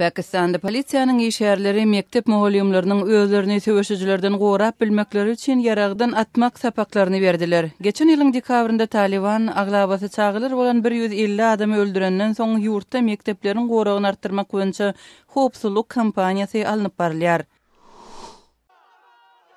Pakistanda polisiýanyň işgärleri mekdep mugallymlarynyň özlerini söweşijilerden gorap bilmekleri üçin ýaragdan atmak sapaklaryny berdiler. Geçen ýylyň dekabrynda Talyban, aglabasy çagalar bolan 150 adamy öldürenden soň ýurtda mekdepleriň goragyny artdyrmak boýunça howpsuzlyk kampaniýasy alnyp barylýar.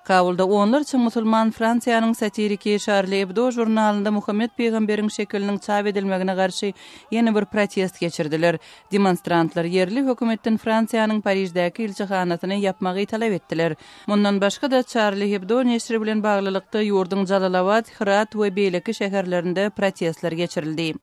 Kabulda onlarça musulman Fransiýanyň satiriki Şarli Ebdo žurnalynda Muhammet pygamberiň şekiliniň çap edilmegine garşy ýene bir protest geçirdiler. Demonstrantlar ýerli hökümetden Fransiýanyň Pariždäki ilçihanasyny ýapmagy talap etdiler. Mundan başga-da, Çarli Hebdo neşiri bilen baglylykda ýurduň Jalalabad, Hyrat we beýleki şäherlerinde protestler geçirildi.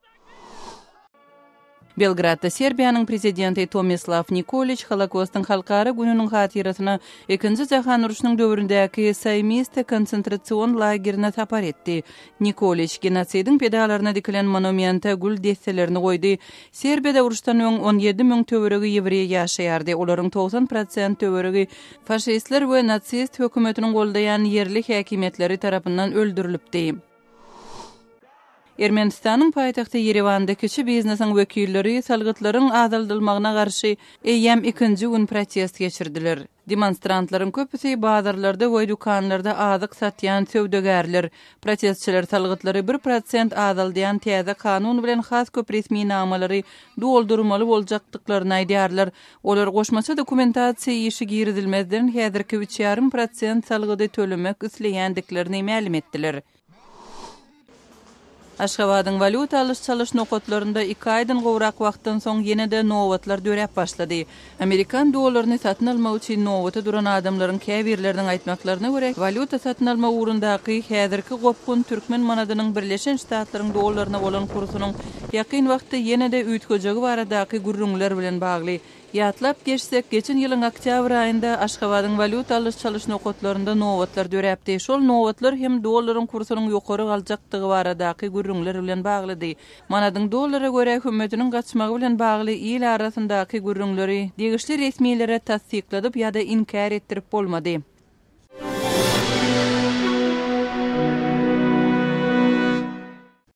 Belgradda Serbiýanyň prezidenti Tomislaw Nikoliç Holokostyň halkara gününiň hatyrasyna Ikinji jahan urşunyň döwründäki Saýmiste konsentrasion lagerine sapar etdi. Nikoliç genosidiň pidalaryna dikilen monumente gül desselerini goýdy. Serbiýada uruşdan öň 17 müň töweregi ýewreý ýaşaýardy, olaryň 90 prosent töweregi faşistler we nasist hökümetiniň goldaýan ýerli häkimiýetleri tarapyndan öldürilipdi. Ermenistanyň paýtagty Ýerewanda kiçi biznesiň wekilleri salgytlaryň azaldylmagyna garşy eýýäm ikinji gün protest geçirdiler. Demonstrantlaryň köpüsi bazarlarda we dükanlarda azyk satýan söwdagärler. Protestçiler salgytlary bir prosent azaldýan täze kanun bilen has köp resminamalary doldurmaly boljakdyklaryny aýdýarlar. Olar goşmaça dokumentasiýa işi girizilmezden häzirki üç ýarym prosent salgydy tölemek isleýändiklerini mälim etdiler. Aşgabadyň walýuta alyş-çalyş nokatlarynda iki aýdan gowrak wagtdan soň ýene-de nobatlar döräp başlady. Amerikan dollaryny satyn almak üçin nobata duran adamlaryň käbirleriniň aýtmaklaryna görä, walýuta satyn almak ugrundaky häzirki gopgun türkmen manadynyň Birleşen Ştatlaryň dollaryna bolan kursunyň ýakyn wagtda ýene-de üýtgejegi baradaky gürrüňler bilen bagly. Ýatlap geçsek, geçen ýylyň oktýabr aýynda Aşgabadyň walýuta alyş-çalyş nokatlarynda nobatlar döräpdi. Şol nobatlar hem dollaryň kursunyň ýokary galjakdygy baradaky gürrüňler bilen baglydy. Manadyň dollara görä hümmetiniň gaçmagy bilen bagly il arasyndaky gürrüňleri degişli resmilere tassykladyp ýa-da inkär etdirip bolmady.